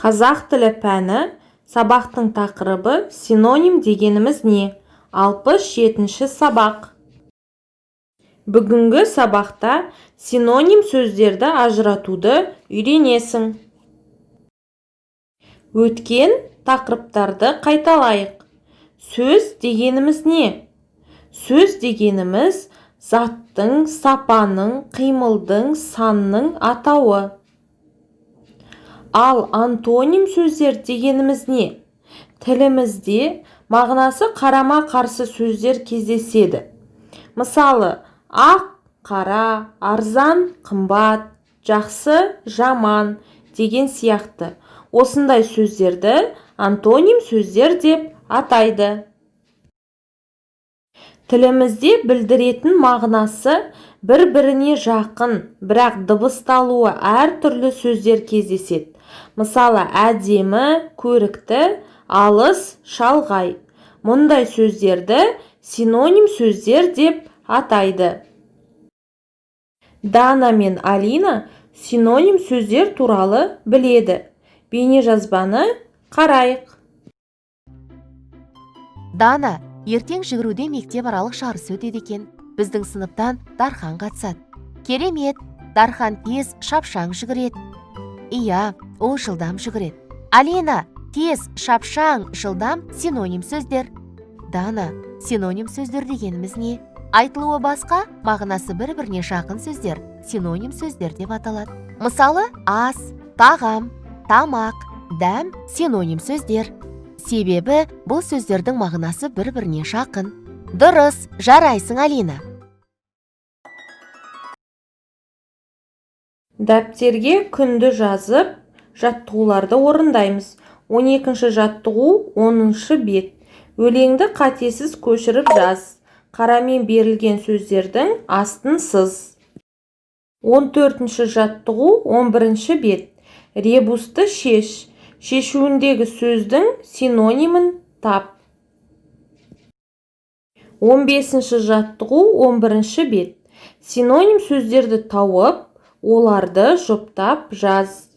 Қазақ тілі пәні. Сабақтың тақырыбы: «Синоним дегеніміз не?» 67-сабақ. Бүгінгі сабақта синоним сөздерді ажыратуды үйренесің. Өткен тақырыптарды қайталайық. Сөз дегеніміз не? Сөз дегеніміз – заттың, сапаның, қимылдың, санның атауы. Ал антоним сөздер дегеніміз не? Тілімізде мағынасы қарама-қарсы сөздер кездеседі. Мысалы, ақ, қара, арзан, қымбат, жақсы, жаман деген сияқты. Осындай сөздерді антоним сөздер деп атайды. Тілімізде білдіретін мағынасы бір-біріне жақын, бірақ дыбысталуы әртүрлі сөздер кездеседі. Мысалы, әдемі, көрікті, алыс, шалғай. Мұндай сөздерді синоним сөздер деп атайды. Дана мен Алина синоним сөздер туралы біледі. Бейнежазбаны қарайық. Дана, ертең жүгіруден мектепаралық жарыс өтеді екен. Біздің сыныптан Дархан қатысады. Керемет! Дархан тез, шапшаң жүгіреді. Иә, ол жылдам жүгіреді. Алина, тез, шапшаң, жылдам – синоним сөздер. Дана, синоним сөздер дегеніміз не? Айтылуы басқа, мағынасы бір-біріне жақын сөздер синоним сөздер деп аталады. Мысалы, ас, тағам, тамақ, дәм – синоним сөздер. Себебі бұл сөздердің мағынасы бір-біріне жақын. Дұрыс, жарайсың, Алина. Дәптерге күнді жазып, жаттығуларды орындаймыз. 12 жаттығу, 10 бет. Өлеңді қатесіз көшіріп жаз. Қарамен берілген сөздердің астын сыз. 14 жаттығу, 11 бет. Ребусты шеш. Шешуіндегі сөздің синонимін тап. 15 жаттығу, 11 бет. Синоним сөздерді тауып, оларды жұптап жаз.